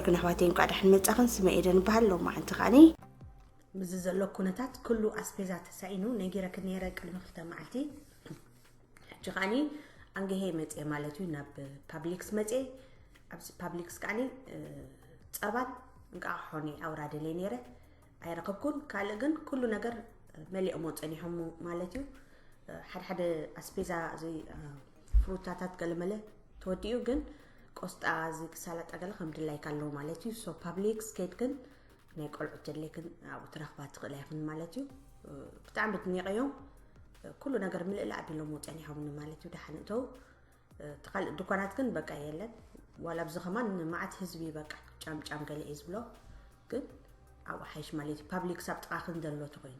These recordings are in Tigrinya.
ግን ኣሕዋተይ፣ እንኳዕ ደሓን መጻኽን። ስመ ኤደን እበሃል። ሎማዓንቲ ከዓኒ ምስዚ ዘሎ ኩነታት ኩሉ ኣስፔዛ ተሳኢኑ ነጊረክን ነይረ ቅድሚ ክልተ መዓልቲ። ሕጂ ከዓኒ ኣንገሄ መጽየ ማለት እዩ፣ ናብ ፓብሊክስ መጽየ። ኣብዚ ፓብሊክስ ከዓኒ እ፣ ጸባን እንቃቕሖን ኣውራደለይ ነይረ፣ ኣይረኸብኩን። ካልእ ግን ኩሉ ነገር መሊኦሞ ጸኒሖም ማለት እዩ። ሓደ ሓደ ኣስፔዛ እዚ ፍሩታታት ገለመለ ተወዲኡ፣ ግን ቆስጣ እዚ ሳላጣ ገለ ከም ድላይካ ኣለዎ ማለት እዩ። ሶ ፓብሊክስ ከይድክን ናይ ቆልዑት ዘድልየክን ኣብኡ ትረኽባ ትኽእላ ኢኽን ማለት እዩ። ብጣዕሚ ድኒቐዮም። ኩሉ ነገር ምልእላ ኣቢሎም ጸኒሖምኒ ማለት እዩ። ደሓን እተው እቲ ካልእ ድኳናት ግን በቃ የለን። ዋላ ኣብዚ ከማን መዓት ህዝቢ በቃ ጫም ጫም ገለ እዩ ዝብሎ፣ ግን ኣብኡ ሓይሽ ማለት እዩ። ፓብሊክ ሳብ ጥቓኽን ዘሎ ተኾይኑ።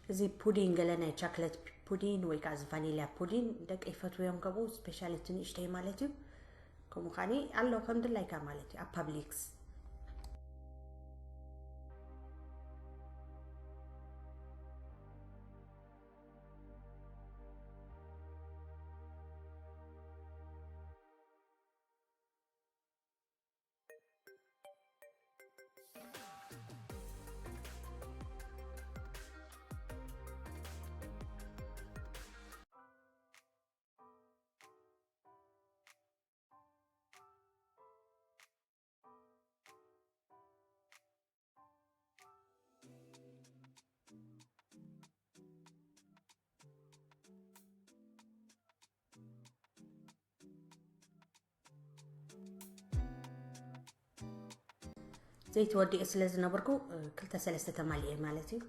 እዚ ፑዲን ገለ ናይ ቻክለት ፑዲን ወይ ከዓ እዚ ቫኒልያ ፑዲን ደቂ ይፈትውዮም፣ ከምኡ ስፔሻል እቲ ንእሽተይ ማለት እዩ። ከምኡ ከዓኒ ኣሎ ከም ድላይካ ማለት እዩ ኣብ ፓብሊክስ። ዘይተወዲኡ ስለ ዝነበርኩ ክልተ ሰለስተ ተማሊኤ ማለት እዩ።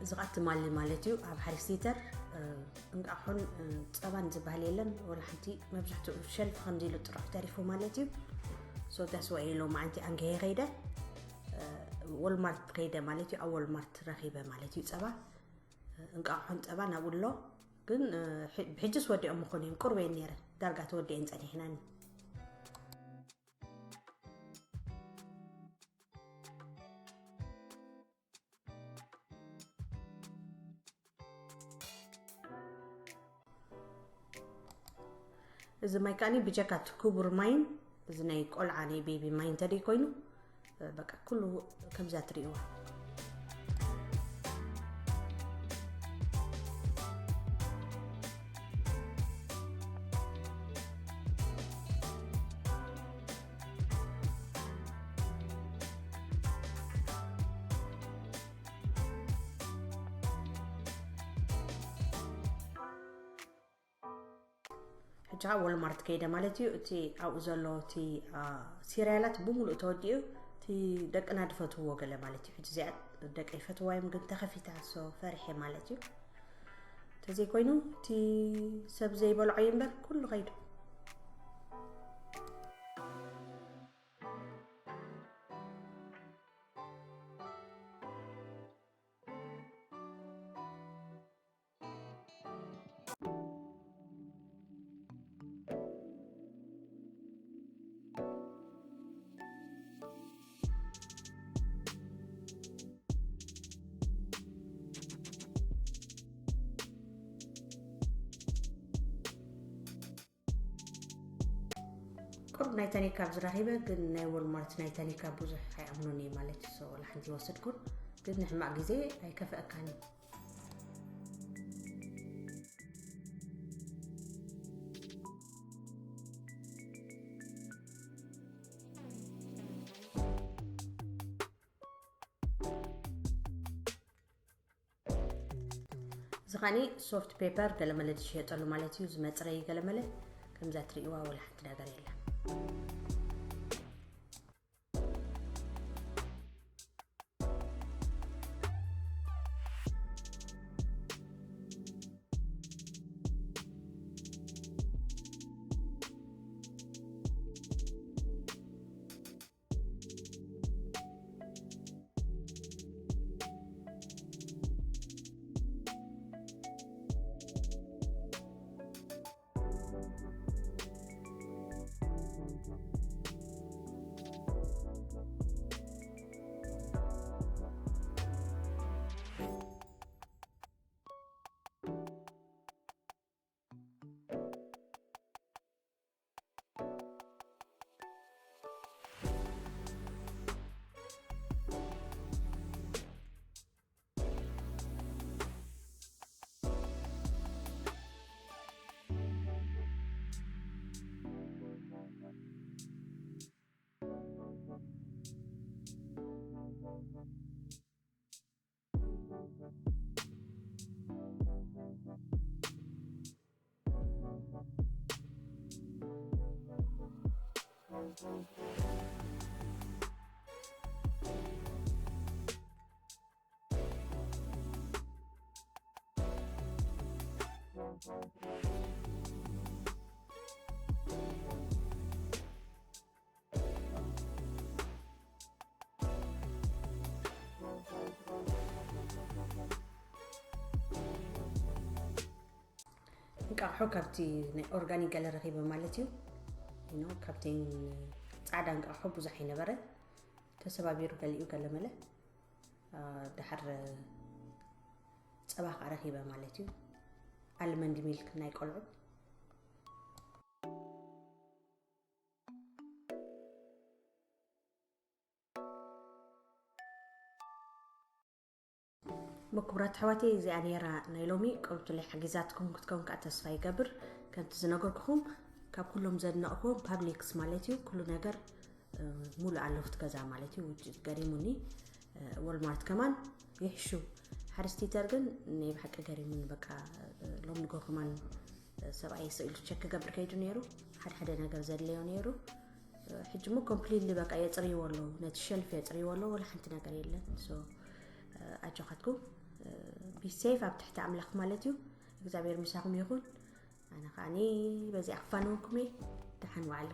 እዚ ኸዓ ትማሊ ማለት እዩ ኣብ ሓሪስ ቲተር እንቃቑሖን ጸባን ዝበሃል የለን፣ ወላ ሓንቲ። መብዛሕትኡ ሸልፍ ከምዚ ኢሉ ጥራሕ ተሪፉ ማለት እዩ። ሶ that's why ሎማዓንቲ ኣንገሄ ከይደ፣ ወልማርት ከይደ ማለት እዩ። ኣብ ወልማርት ረኺበ ማለት እዩ ጸባ። እንቃቑሖን ጸባን ኣብኡ ኣሎ። ግን ብሕጅስ ወዲኦም ምኾኑ እዮም። ቁርበ እየን ነይረ፣ ዳርጋ ተወዲአን ጸኒሕናኒ። እዚ ማይ ከዓኒ ብጀካ እቲ ክቡር ማይን እዚ ናይ ቆልዓ ናይ ቤቢ ማይ እንተደይ ኮይኑ፣ በቃ ኩሉ ከምዛ ትርእይዋ። ሕጂ ከዓ ወልማርት ከይደ ማለት እዩ። እቲ ኣብኡ ዘሎ እቲ ሲርያላት ብምሉእ ተወዲኡ፣ እቲ ደቅና ድፈትዎ ገለ ማለት እዩ። ሕጂ እዚኣ ደቂ ይፈትዋ እዮም፣ ግን ተኸፊታ፣ ሶ ፈሪሐ ማለት እዩ። እንተዘይኮይኑ እቲ ሰብ ዘይበልዖ እዩ እምበር ኩሉ ከይዱ። ናይ ታኒካ ኣብዚ ረኺበ፣ ግን ናይ ዎልማርት ናይ ታኒካ ብዙሕ ኣይኣምኖን እየ ማለት እዩ። So፣ ዋላ ሓንቲ ይወሰድኩን፣ ግን ንሕማቕ ግዜ ኣይከፍአካን እዩ። እዚ ኸኒ ሶፍት ፔፐር ገለመለ ዝሽየጠሉ ማለት እዩ። ዝመፅረይ ገለመለ ከምዛ ትርእይዋ ወላ ሓንቲ ነገር የለን። እንቃቑሖ ካብቲ ናይ ኦርጋኒክ ገለ ረኺበ ማለት እዩ። You know፣ ካብቲ ጻዕዳ እንቃቑሖ ብዙሕ ኣይነበረ፣ ተሰባቢሩ ገሊኡ ገለ መለ። አ፣ ድሓር ጸባ ከዓ ረኺበ ማለት እዩ። ኣልመንድ ሚልክ ናይ ቆልዑ። መክቡራት ኣሕዋተይ፣ እዚኣ ነይራ ናይ ሎሚ። ቀልቱለይ ሓጊዛትኩም ክትከውን ከዓ ተስፋ ይገብር። ከምቲ ዝነገርኩኹም፣ ካብ ኩሎም ዘድነቕኩዎም ፓብሊክስ ማለት እዩ። ኩሉ ነገር፣ እ፣ ሙሉእ ኣለፉት ገዛ ማለት እዩ። ውጭ ገሪሙኒ፣ እ፣ ዎልማርት ከማን ይሕሹ። ሓደ ስቲተር ግን ናይ ብሓቂ ገሪሙኒ። በቃ፣ እ፣ ሎም ንጎ ከማን፣ እ፣ ሰብኣይ ስኢሉ ቸክ ክገብር ከይዱ ነይሩ። ሓደ ሓደ ነገር ዘድለዮ ነይሩ። ሕጂ እሞ ኮምፕሊትሊ በቃ የጽርይዎ ኣለዉ፣ ነቲ ሸልፍ የጽርይዎ ኣለዉ፣ ወላ ሓንቲ ነገር የለን። So፣ ኣጆኻትኩም፣ ቢ ሴፍ ኣብ ትሕቲ ኣምላኽ ማለት እዩ። እግዚኣብሔር ምሳኹም ይኹን። ኣነ ከዓኒ በዚኣ ክፋነወኩም እየ። ደሓን ዋዕሉ።